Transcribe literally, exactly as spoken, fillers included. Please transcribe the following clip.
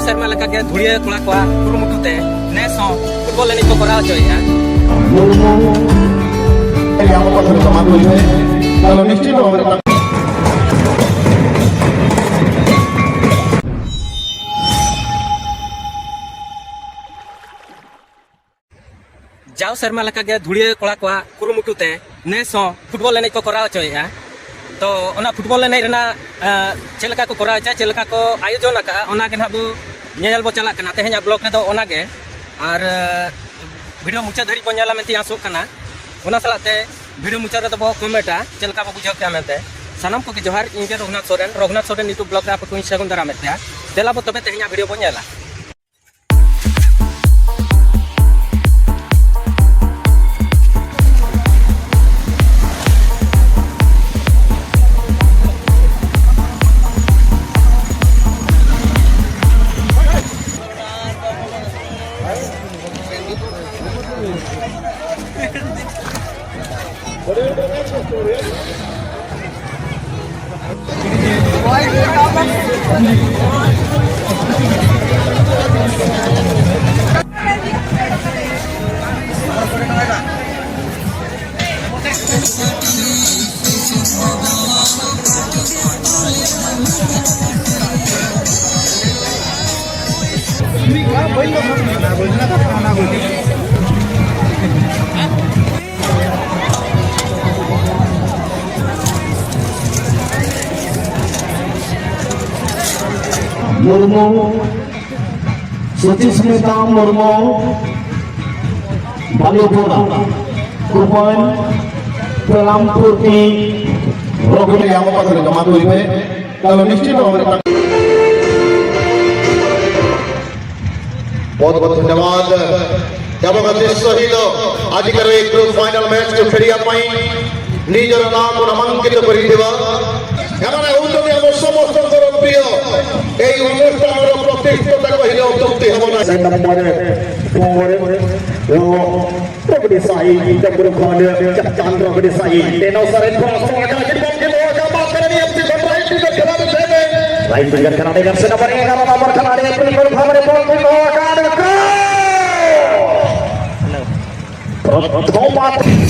ᱥᱮᱨᱢᱟ ᱞᱮᱠᱟᱜᱮ ᱫᱷᱩᱲᱤᱭᱟᱹ ᱠᱚᱲᱟ ᱠᱚᱣᱟᱜ ᱠᱩᱨᱩᱢᱩᱴᱩ ᱛᱮ ᱱᱮᱥ ᱦᱚᱸ ᱯᱷᱩᱴᱵᱚᱞ ᱮᱱᱮᱡ ᱠᱚ ᱠᱚᱨᱟᱣ ᱦᱚᱪᱚᱭᱮᱫᱼᱟ᱾ ᱡᱟᱣ ᱥᱮᱨᱢᱟ ᱞᱮᱠᱟᱜᱮ ᱫᱷᱩᱲᱤᱭᱟᱹ ᱠᱚᱲᱟ ᱠᱚᱣᱟᱜ ᱠᱩᱨᱩᱢᱩᱴᱩ ᱛᱮ ᱱᱮᱥ ᱦᱚᱸ ᱯᱷᱩᱴᱵᱚᱞ ᱮᱱᱮᱡ ᱠᱚ ᱠᱚᱨᱟᱣ ᱦᱚᱪᱚᱭᱮᱫᱼᱟ᱾ ᱛᱚ, ᱚᱱᱟ ᱯᱷᱩᱴᱵᱚᱞ ᱮᱱᱮᱡ ᱨᱮᱱᱟᱜ, ᱟᱸ, ᱪᱮᱫ ᱞᱮᱠᱟ ᱠᱚ ᱠᱚᱨᱟᱣ ᱦᱚᱪᱚᱭᱟ, ᱪᱮᱫ ᱞᱮᱠᱟ ᱠᱚ ᱟᱭᱳᱡᱚᱱ ᱟᱠᱟᱫᱼᱟ, ᱚᱱᱟ ᱜᱮ ᱱᱟᱦᱟᱜ ᱵᱚ ᱧᱮᱧᱮᱞ ᱵᱚ ᱪᱟᱞᱟᱜ ᱠᱟᱱᱟ᱾ ᱛᱮᱦᱮᱧᱟᱜ ᱵᱞᱚᱜ ᱨᱮᱫᱚ ᱚᱱᱟ ᱜᱮ᱾ ᱟᱨ, ᱟᱸ, ᱵᱷᱤᱰᱤᱭᱳ ᱢᱩᱪᱟᱹᱫ ᱫᱷᱟᱹᱨᱤᱡ ᱵᱚ ᱧᱮᱞᱟ ᱢᱮᱱᱛᱮ ᱟᱥᱚᱜ ᱠᱟᱱᱟ᱾ ᱚᱱᱟ ᱥᱟᱞᱟᱜ ᱛᱮ ᱵᱷᱤᱰᱤᱭᱳ ᱢᱩᱪᱟᱹᱫ ᱨᱮᱫᱚ ᱵᱚ ᱠᱚᱢᱮᱱᱴᱟ ᱪᱮᱫ ᱞᱮᱠᱟ ᱵᱚ ᱵᱩᱡᱷᱟᱹᱣ ᱠᱮᱜᱼᱟ ᱢᱮᱱᱛᱮ᱾ ᱥᱟᱱᱟᱢ ᱠᱚᱜᱮ ᱡᱚᱦᱟᱨ, ᱤᱧ ᱜᱮ ᱨᱚᱜᱷᱩᱱᱟᱛᱷ ᱥᱚᱨᱮᱱ, ᱨᱚᱜᱷᱩᱱᱟᱛᱷ ᱥᱚᱨᱮᱱ YouTube ᱵᱞᱚᱜ ᱨᱮ ᱟᱯᱮ ᱠᱚᱧ ᱥᱟᱹᱜᱩᱱ ᱫᱟᱨᱟᱢᱮᱫ ᱯᱮᱭᱟ᱾ ᱫᱮᱞᱟ ᱵᱚ ᱛᱚᱵᱮ ᱛᱮᱦᱮᱧᱟᱜ ᱵᱷᱤᱰᱤᱭᱳ ᱵᱚ ᱧᱮᱞᱟ᱾ ᱢᱩᱨᱢᱩ, ᱥᱩᱪᱤᱥᱢᱤᱛᱟ ᱢᱩᱨᱢᱩ, ᱵᱟᱞᱩᱯᱚᱲᱟ, ᱠᱩᱯᱟᱹᱧ, ᱯᱮᱞᱟᱢᱯᱩᱨᱛᱤ, ᱨᱚᱜᱷᱩᱱᱟᱛᱷ ᱧᱟᱢᱚᱜ ᱠᱟᱱᱟ, ᱡᱚᱢᱟ ᱫᱩᱭ ᱯᱮ᱾ ᱛᱟᱦᱞᱮ ᱱᱤᱥᱪᱤᱛ ᱵᱷᱟᱵᱮ ବହୁତ ବହୁତ ଧନ୍ୟବାଦ। ଦେବଗତି ସହିତ ଆଜିକାର ଏହି ଗ୍ରୁପ୍ ଫାଇନାଲ ମ୍ୟାଚକୁ ଖେଳିବା ପାଇଁ ନିଜର ନାମକୁ ନାମାଙ୍କିତ କରିଥିବା ଏମାନେ ହେଉଛନ୍ତି ଆମ ସମସ୍ତଙ୍କର ପ୍ରିୟ, ଏହି ଅନୁଷ୍ଠାନର ପ୍ରତିଷ୍ଠାତା କହିଲେ ଅତ୍ୟୁକ୍ତି ହେବ ନାହିଁ। ନମ୍ବର ପନ୍ଦର, ରଗଡ଼ି ସାହି, ଜମ୍ବୁର ଖଣ୍ଡ, ଚାନ୍ଦ ରଗଡ଼ି ସାହି, ତେନ ସାରେ ଫାଷ୍ଟ ଆକା, ଜିତ୍ ବାଜି ଲୋ ଆକା, ବାତ କରନି ଏଫ୍ସି ସନରାଇଜ, ଜିତ୍ ଥିଲା ବିଷୟ ମେ। Right fielder ᱠᱟᱱᱟ, ᱱᱤᱭᱟᱹ ᱥᱮ ᱱᱟᱢᱵᱟᱨ ᱮᱜᱟᱨᱚ ᱱᱟᱢᱵᱟᱨ ᱠᱟᱱᱟ, ᱱᱤᱭᱟᱹ ᱯᱞᱮᱴᱯᱷᱚᱨᱢ ᱨᱮ ᱵᱚᱞ ᱠᱚ ᱫᱚᱦᱚ ᱟᱠᱟᱫ ᱠᱚ᱾ ᱯᱨᱚᱛᱷᱚᱢ ᱟᱛ-,